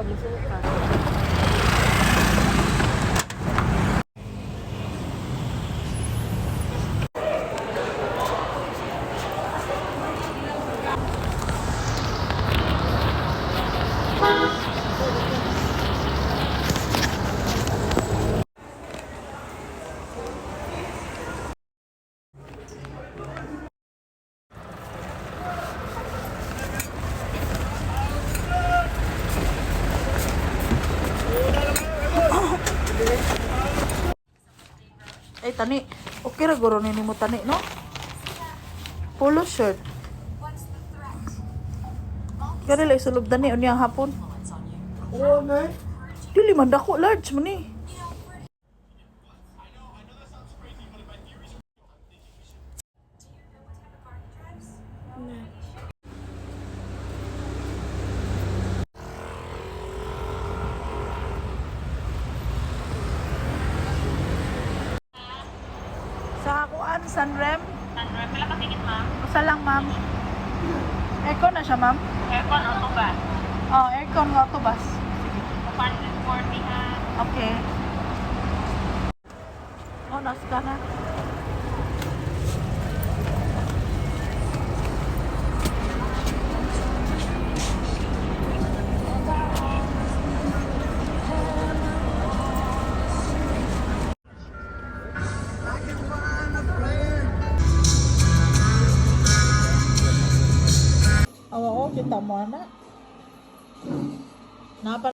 Murag musuka. Ay, tani. Okay ra guro ni mo tani, no? Polo shirt. Kani lang sulub dani unya hapon. Oo, ne? Dili man dako, large man ni. Sa kuan, Sanrem. Sunrem, wala ka ticket, ma'am? Usa lang, ma'am. Aircon na siya, ma'am? Aircon, auto bus. Oh, aircon nga auto bus. 140 ha. Okay. Oh, nasa na. Awa ko, kita mo na. Napa